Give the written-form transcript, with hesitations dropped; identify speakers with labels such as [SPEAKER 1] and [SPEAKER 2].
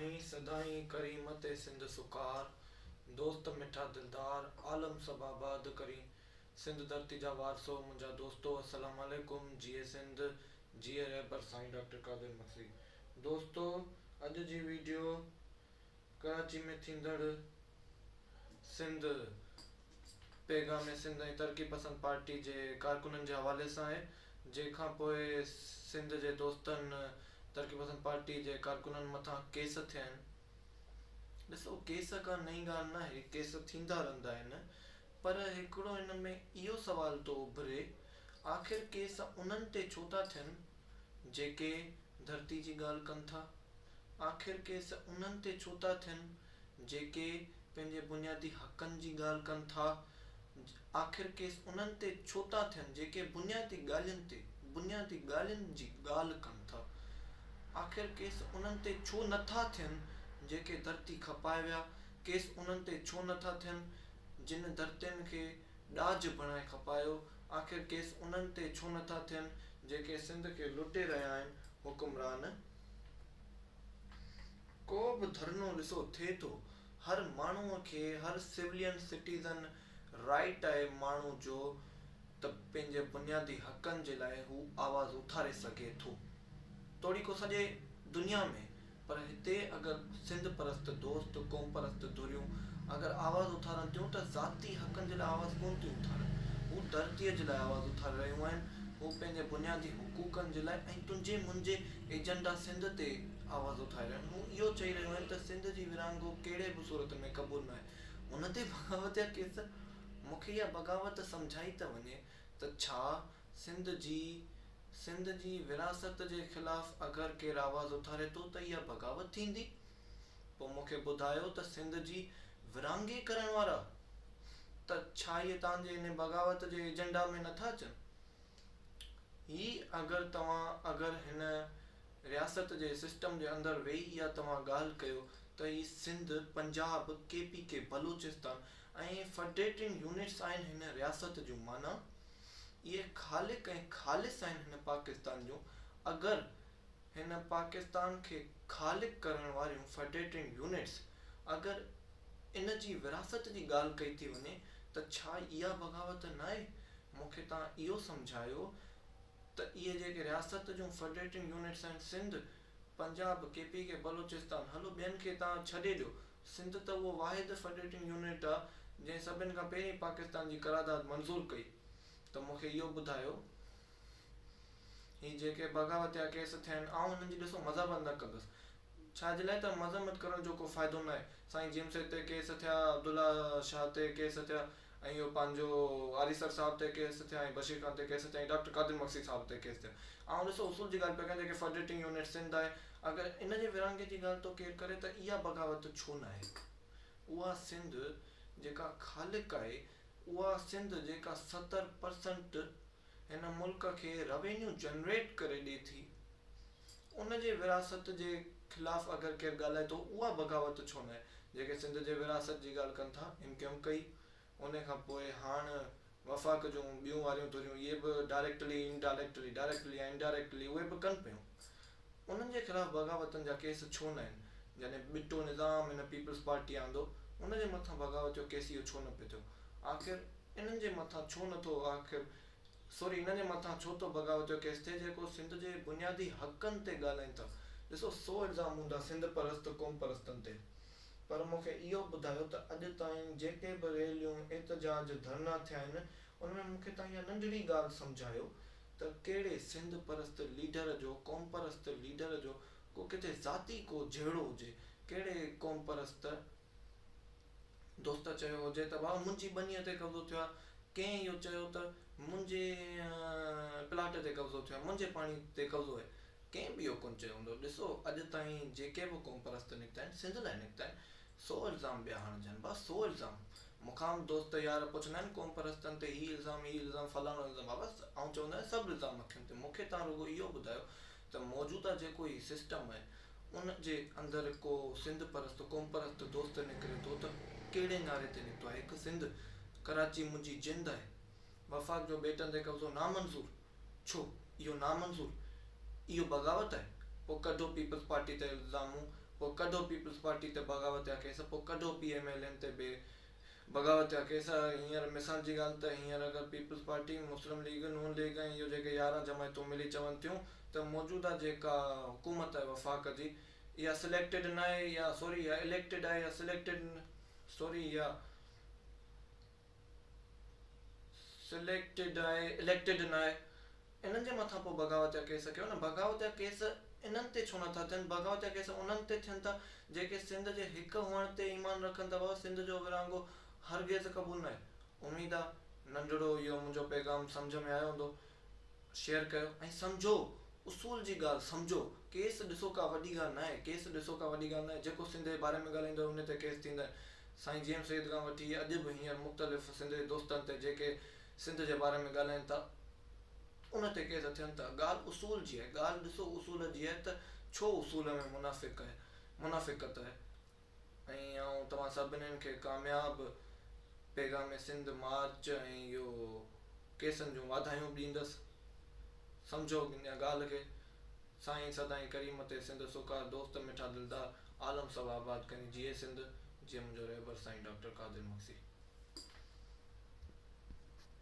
[SPEAKER 1] سائين سدائين ڪرين متي سنڌ سڪار، دوست مٺا دلدار، عالم سڀ آباد ڪرين، سنڌ ڌرتي جا وارثو منهنجا دوستو السلام عليڪم جيئي سنڌ جيئي رهبر سائين ڊاڪٽر قادر مگسي دوستو اڄ جي ويڊيو ڪراچي ۾ ٿيندڙ سنڌ پيغام سنڌ ۽ ترقي پسند پارٽي جي ڪارڪنن جي حوالي سان آهي جنهن کان پوء سنڌ جي دوستن ترقي پسند پارٽي جي ڪارڪنن مٿان ڪيس ٿيا آهن. ڏسو ڪيس ڪا نئين ڳالهه ناهي ڪيس ٿيندا رهندا آهن پر هڪڙو هن ۾ اهو سوال ٿو اڀري آخر ڪيس انهن تي ڇو ٿا ٿين جيڪي ڌرتي جي ڳالهه ڪن ٿا؟ آخر ڪيس انهن تي ڇو ٿا ٿين جيڪي پنهنجي بنيادي حقن جي ڳالهه ڪن ٿا، آخر ڪيس انهن تي ڇو ٿا ٿين جيڪي بنيادي ڳالهين تي بنيادي ڳالهين جي ڳالهه ڪن ٿا، آخر ڪيس انهن تي ڇو نه ٿا ٿين جيڪي ڌرتي کپائي ويا، ڪيس انهن تي ڇو نه ٿا ٿين جن ڌرتين کي ڏاج بڻائي کپايو، آخر ڪيس انهن تي ڇو نه ٿا ٿين جيڪي سنڌ کي لٽي رهيا آهن، حڪمران. ڪو به ڌرڻو ڏسو ٿئي ٿو هر ماڻهو کي هر سولين سٽيزن رائيٽ آهي ماڻهو جو ته پنهنجي بنيادي حقن جي لاء هو آواز اٿاري سگهي ٿو توڙي ڪو سڄي دنيا ۾ پر هتي اگر سنڌ پرست دوست قوم پرست ڌريون اگر آواز اٿارن ٿيون ته ذاتي حقن جي لاء آواز ڪونه ٿيون اٿارن هو ڌرتيء جي لاء آواز اٿاري رهيون آهن هو پنهنجي بنيادي حقوقن جي لاء ۽ تنهنجي منهنجي ايجنڊا سنڌ تي آواز اٿاري رهيا آهن. هو اهو چئي رهيون آهن ته سنڌ جي ورهاڱو ڪهڙي به صورت ۾ قبول ناهي. ان تي بغاوت جا ڪيس؟ مون کي اها بغاوت سمجهائي ته وڃي ته ڇا سنڌ جي سنڌ جي ورهاست جي خلاف اگر ڪير آواز اٿاري ٿو ته اها بغاوت ٿيندي؟ پوء مون کي ٻڌايو ته سنڌ جي ورهاڱي ڪرڻ وارا ته ڇا اهي توهان جي ان بغاوت جي ايجنڊا ۾ نٿا اچن؟ هي اگر توهان اگر هن رياست جي سسٽم جي اندر ويهي اها توهان ڳالهه ڪيو ته هي Sindh, Punjab, K P K, Balochistan ۽ federating units آهن هن رياست جون معنيٰ اهي خالق ۽ خالص آهن هن پاڪستان جون اگر هن پاڪستان کي خالق ڪرڻ واريون فيڊريٽنگ يونٽس اگر ان جي وراثت جي ڳالهه ڪئي ٿي وڃي ته ڇا اها بغاوت ناهي؟ مون کي توهان اهو سمجهايو ته اهي جيڪي رياست جون فيڊريٽنگ يونٽس آهن Sindh, Punjab, K P K, Balochistan هلو ٻين کي توهان ڇڏي ڏيو سنڌ ته اهو واحد فيڊريٽنگ يونٽ آ جنهن سڀن کان پهرين پاڪستان جي قرارداد منظور ڪئي ته مون کي اهو ٻڌايو هي جيڪي بغاوت جا ڪيس ٿيا آهن آئون انهن جي ڏسو مذمت نه ڪندس ڇا جي لاء ته مذمت ڪرڻ جو ڪو فائدو ناهي سائين جيمس تي ڪيس ٿيا عبدالله شاهه تي ڪيس ٿيا ۽ اهو پنهنجو آريسر صاحب تي ڪيس ٿيا ۽ بشير خان تي ڪيس ٿيا ۽ ڊاڪٽر قادر مگسي صاحب تي ڪيس ٿيا. آئون ڏسو اصول جي ڳالهه پيو ڪيان جيڪي فيڊريٽنگ يونٽ سنڌ آهي اگر ان جي ورهاڱي جي ڳالهه ٿو ڪير ڪري ته اها بغاوت ڇو ناهي؟ اها سنڌ جيڪا خالق آهي اها سنڌ جيڪا 70 پرسنٽ هن ملڪ کي روينيو جنريٽ ڪري ڏي ٿي ان جي ورهاست جي خلاف اگر ڪير ڳالهائي ٿو اها بغاوت ڇو ناهي؟ جيڪي سنڌ جي ورهاست جي ڳالهه ڪن ٿا، ايم ڪيو ايم ڪئي، ان کان پوء هاڻ وفاق جون ٻيون واريون ڌريون اهي به ڊائريڪٽلي انڊائريڪٽلي، ڊائريڪٽلي يا انڊائريڪٽلي اهي به ڪن پيون. انهن جي خلاف بغاوتن جا ڪيس ڇو ناهن؟ جڏهن ٻٽو نظام هن پيپلز پارٽي آندو ان جي مٿان بغاوت جو ڪيس اهو ڇو نه پيو ٿيو؟ آخر انهن جي مٿان ڇو نه ٿو آخر سوري انهن جي مٿان ڇو ٿو بغاوت جو ڪيس ٿئي جيڪو سنڌ جي بنيادي حقن تي ڳالهائين ٿا. ڏسو سو الزام هوندا سنڌ پرست قوم پرستن تي پر مون کي اهو ٻڌايو ته اڄ تائين جيڪي به ريليون احتجاج ڌرڻا ٿيا آهن ان ۾ مون کي توهان اها ننڍڙي ڳالهه سمجهايو ته ڪهڙي سنڌ پرست ليڊر جو قوم پرست ليڊر جو ڪو ڪٿي ذاتي ڪو جهيڙو هجي ڪهڙي قوم پرست دوست چيو هجي ته ڀاء منهنجي ٻنيء تي قبضو ٿيو آهي، ڪنهن اهو چيو ته منهنجي پلاٽ تي قبضو ٿيو آهي، منهنجي پاڻي تي قبضو آهي، ڪنهن به اهو ڪونه چيو هوندو. ڏسو اڄ تائين جيڪي به قومپرست نڪتا آهن، سنڌ لاء نڪتا آهن، سو الزام ٻيا هڻجن ڀاء سو الزام. مون کان به دوست يار پڇندا آهن قومپرستن تي هي الزام هي الزام فلاڻو الزام بابا آئون چوندو آهيان سڀ الزام اکين تي، مون کي توهان رڳو اهو ٻڌايو ته موجوده جيڪو هي سسٽم آهي، ان جي اندر ڪو سنڌ پرست قوم پرست دوست نڪري ٿو ته ڪهڙي نعري تي نڪتو آهي هڪ سنڌ ڪراچي منهنجي جند آهي وفاق جو ٻيٽن تي قبضو نامنظور ڇو اهو نامنظور اهو بغاوت آهي پوء ڪڍو پيپلز پارٽي تي الزامون پوء ڪڍو پيپلز پارٽي تي بغاوت جا ڪيس پوء ڪڍو پي ايم ايل اين تي به بغاوت جا ڪيس هينئر مثال جي ڳالهه ته هينئر اگر پيپلز پارٽي، مسلم ليگ، نون ليگ ۽ اهو جيڪي 11 جماعتون ملي چون ٿيون ته موجوده جيڪا حڪومت آهي وفاق جي اها سليڪٽيڊ ناهي يا سوري اها اليڪٽيڊ آهي يا سليڪٽيڊ سوري اها سليڪٽيڊ آهي اليڪٽيڊ ناهي انهن جي مٿان پوء بغاوت جا ڪيس ڪيو نه بغاوت جا ڪيس انهن تي ڇو نٿا ٿين بغاوت جا ڪيس انهن تي ٿين ٿا جيڪي سنڌ جي هڪ هئڻ تي ايمان رکن ٿا بابا سنڌ جو ورهاڱو هرگز قبول ناهي اميد آ ننڍڙو اهو منهنجو پيغام سمجهه ۾ آيو هوندو شيئر ڪيو ۽ سمجهو اصول جي ڳالهه سمجهو ڪيس ڏسو ڪا وڏي ڳالهه ناهي ڪيس ڏسو ڪا وڏي ڳالهه ناهي جيڪو سنڌ جي باري ۾ ڳالهائيندو آهي ان تي ڪيس ٿيندا آهن سائين جي ايم سيد کان وٺي اڄ به هينئر مختلف سنڌ جي دوستن تي جيڪي سنڌ جي باري ۾ ڳالهائين ٿا ان تي ڪيس ٿين ٿا ڳالهه اصول جي آهي ڳالهه ڏسو اصول جي آهي ته ڇو اصول ۾ منافق آهي منافقت آهي ۽ آئون توهان سڀنين کي ڪامياب پيغام سنڌ مارچ ۽ اهو ڪيسن جون واڌايون به ڏيندس سمجهو ان ڳالهه کي سائين سدائين ڪريم تي سنڌ سوڪار دوست مٺا دلدار عالم سڀ آباد ڪندي جيئي سنڌ جيئي منهنجو رهبر سائين ڊاڪٽر قادر مگسي.